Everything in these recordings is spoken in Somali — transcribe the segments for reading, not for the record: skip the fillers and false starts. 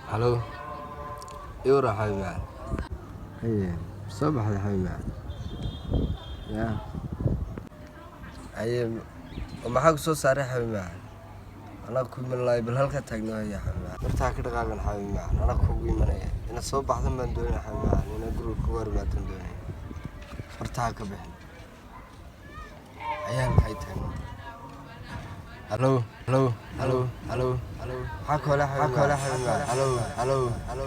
Halo, iwra xabiib macaan. Haye, soo baxday xabiib macaan. Ya haye, oo maxaa ku soo saaray xabiib macaan? Anaa ku iman lahay, bal halkaa taagno. Haya xabiib macaan, bartaa ka dhaqaaqan xabiib macaan, anaa kugu imanaya. Inaad soo baxdan baan doonaya xabiib macaan, inaa guriga kugu hormaadan doonaya. Bartaa ka bixin. Haye, halkaa i taagno. Halo, halo, halo, halo, halo. Maxaa koole xabiib macaan? Xabiib macaan, halo, halo, halo.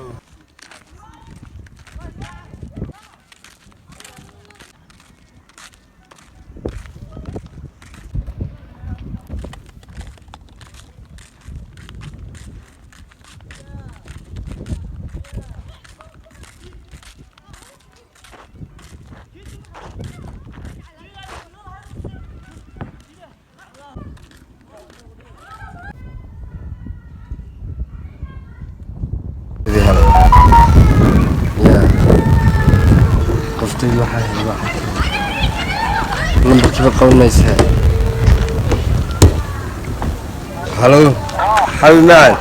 Ya qoftaydu waxaa ahayd waxaa lambarkiiba qabanaysaa. Halo xabiib macaan.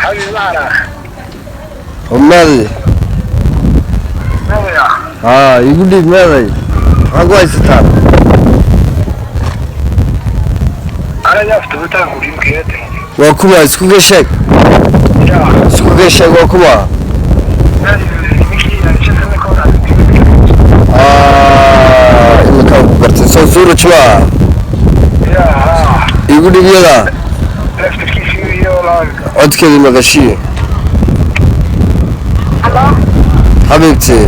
Xabiib macana. Oo meeday? Maya. Haa, igu dhiib. Meeday? Maxaa ku haysataa? Aniga aftabitaanku dhibkeeda. Waa kuma? Isku ka sheeg. Ya. Isku ka sheeg, waa kuma? Ninkii aan 5 sano ka hor. Iminkaan ku gartay, soo suuraj maa? Ya, haa. Igu dhiib yada. Laftarkiisii iyo laaga. Codkeeda maqashii. Halo. Xabiibti.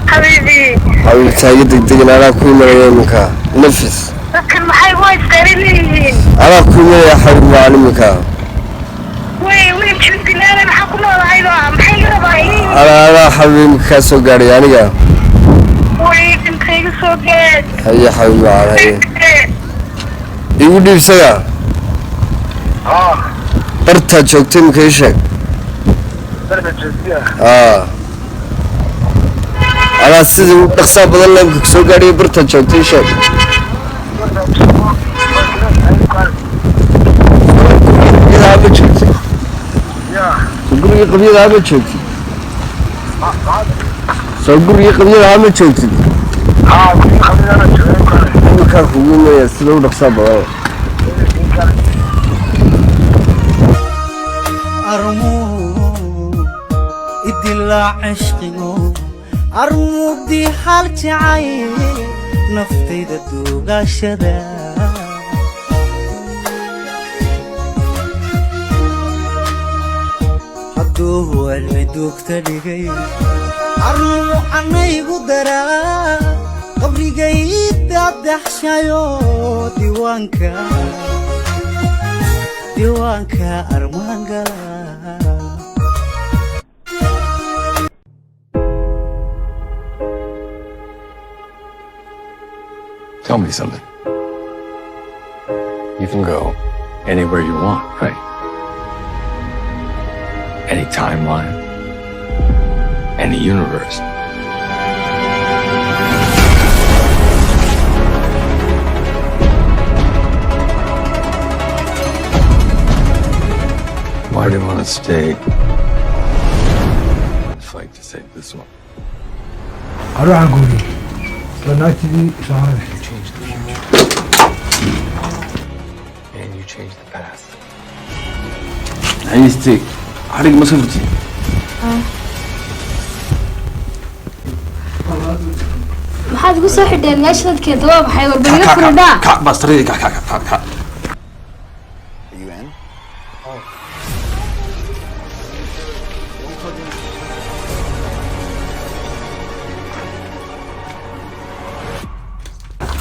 Xabiibi. Xabiibti, haga degdegin, anaa ku imanaya iminka, nafis. Dadkan maxay u haystaan leeyihiin? Anaa ku imanaya xabiib macaan iminka. Wey wey, jildilaana maxaa ku noolahayba? Maxay iga rabaa? Anaa xabiib iminka kaa soo gaadhay aniga. Wey, inta iga soo gaad. Haye xabiib macaan, haye, igu dhiib isaga. Haa. Bartaad joogta iminka ii sheeg. Darba jeediya. Aa, anaa sidii u dhaqsaa badan la imika soo gaadhay. Bartaad joogta ii sheeg. Qabyadaa ma joogtid? Ya. Soo gurigii qabyadaa ma joogtid? Soo gurigii qabyadaa ma joogtid? Haa, kii khamidana joogay kale. Iminkaan kugu imanaya sida u dhaqsaa badan. Armuu idilaa cishqigo, armuudii hal jacayl naftayda duugaashada. Hadduu cilmi duugta dhigay, armuu anaygu daraa qabrigayda daxshayo, diiwaanka diiwaanka armaan gala. Tell me something. You can go anywhere you want, right? Any timeline, any universe. Why do you want to stay and fight to save this one? Waxaan ku yidhi isla naagtidii soomaalida. You change the future. And you change the past. Hayste, xadhig ma safurti? Maxaad igu soo xidheen meesha? Dadkeeda waa maxay? Warba iga furidhaa. Kac bastaradii, kac, kac, kac, kac. Are you in?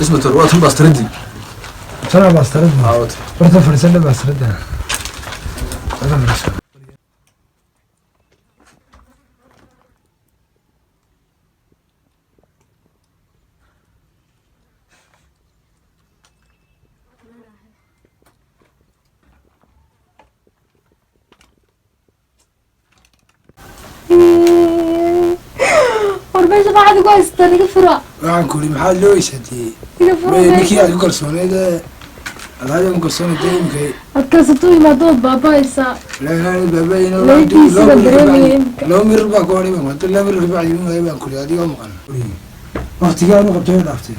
Ismator, waa tan bastaradii. Tana baastarada horta fadhiisan, baastarada horta fadhiisan. War meesha maxaad igu haystaan? Iga fura. Waxaan ku yidhi maxaad loo eysatay? Iga fura. Ninkii aad ku kalsooneyd ee Alhaji kalsooni deemkay. Adkaysatuu yimaado waad baaba'aysaa. La la baabayna. Leydkiisa baan dareemaya imika. Laba mirir baa ku hadhay baan haddii laba mirir kabacdi iman waayo baan kuli adigoo maqan. Waqtigaa anu qabtay way dhaaftay.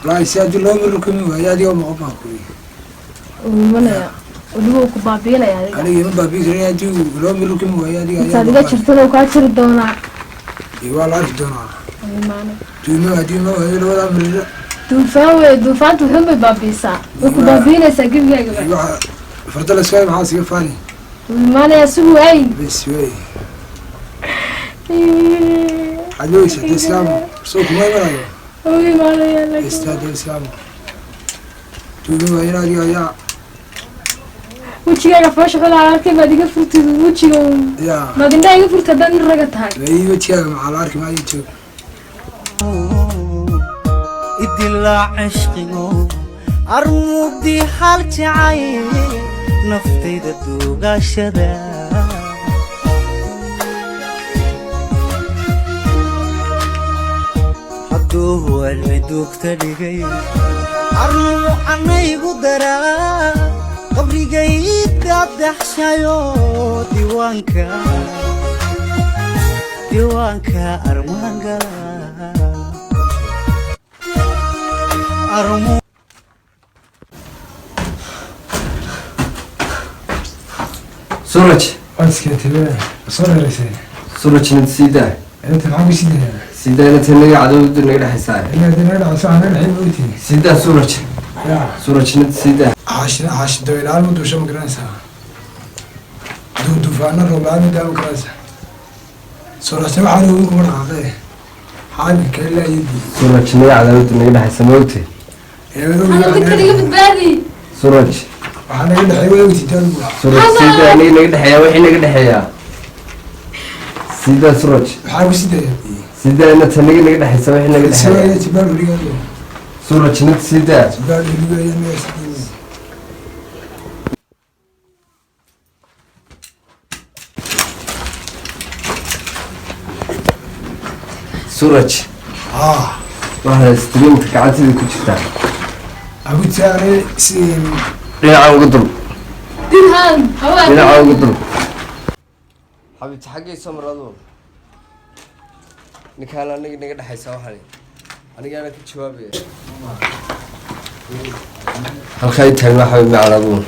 Wallaahi si haddii laba mirir kumi waayo adigoo maqan baan kuli. Wuu imanaya. Weliba wuu ku baabi'inaya adiga. Aniga ima baabi'i karin haddii uu laba mirir kumi waayo adiga ayaa Intaad iga jirtana wuu kaa jiri doonaa. Waa la arki doonaa. Wuu imaanaya. Duuma haddii ima waayo labadaa mirir. Duufaan wey, duufaantu wuxuun bay baabi'isaa. Way ku baabi'inaysaa gebigaagaba. Waxa farda la iska maxaa iskaga faani. Wuu imaanayaa sigu waayin. Bes wey. Cadowgiisa hadda islaamo soo kuma imanayo. Wuu imaanayaa laakiin. Istaada islaamo. Duuma waayana adiga ayaa Wejigaaga foosha xulaa arkay maad iga furtid wejiga uun. yaa. Maad indhaha iga furtid haddaan nin raga tahay. Ay wejigaaga maxaa la arki maayo joog. Idilaa cishqigo armudii hal jacayl naftayda duugashada hadduu cilmi duugta dhigay arnuu anaygu daraa qabrigayda daxshayo diiwaanka diiwaanka armaan gala armu. Suraj. Waad iskeentay soo dheeraysay. Suraj nid siidaa. Inta maxaa ku sidayaa? Siidaa inta naga cadowda naga dhexaysaa. Ilaa hadii naga dhacayso waxaa naga dhexay moogtiin. Siidaa Suraj. Yaa. Suraj nid siidaa. Xaashi xaashi dabaylahaan ma duusho ma garanaysaa. Duufaano roob la'aan ma daa ma garanaysaa. Surajna waxaan hubin kuma dhaqaaqee. Xaaminka ilaa yadii. Suraj naga cadowda naga dhexaysa moogtay. Ana dadkan iga badbaadi. Suraj. Waxaa naga dhexay way ogtii daaligu. Suraj siidaa aniga naga dhexeeya wixii naga dhexeeya. Siidaa Suraj. Maxaa ku sidayaa? Siidaa inta naga naga dhexaysa wixii naga dhexeeya. Siwaaya tibaal dhigayo. Suraj nid siidaa. Tibaal dhigayo naga sidayaa. Suraj. Ah. Waxaa streamka gacanteeda ku jirtaa. Abu taare si Dhinaca uga dur. Dirham. Hawaa. Dhinaca uga dur. Xabiibti xaggay soo mar aduun. Ninkaan aniga naga dhexaysa waxani. Anigaana ka jawaabaya. Halkaa ii taagna xabiib macaan aduun.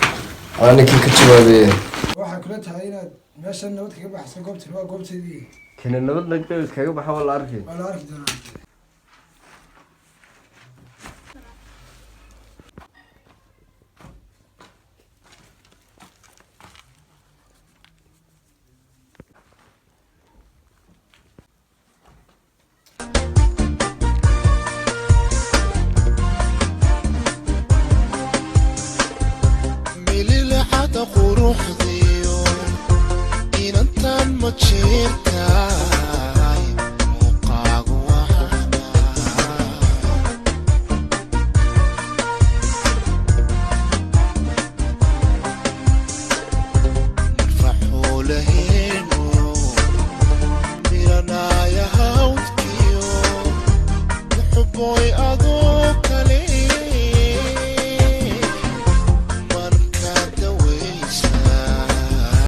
Anaa ninkan ka jawaabaya. Waxaa kula tahay inaad meeshan nabad kaga baxsan goobtan waa goobteedii. Kana nabad naga kaga baxa waa la arkay. Waa la arki doonaa. Mililixada quruxdiyo inantan ma jirteen.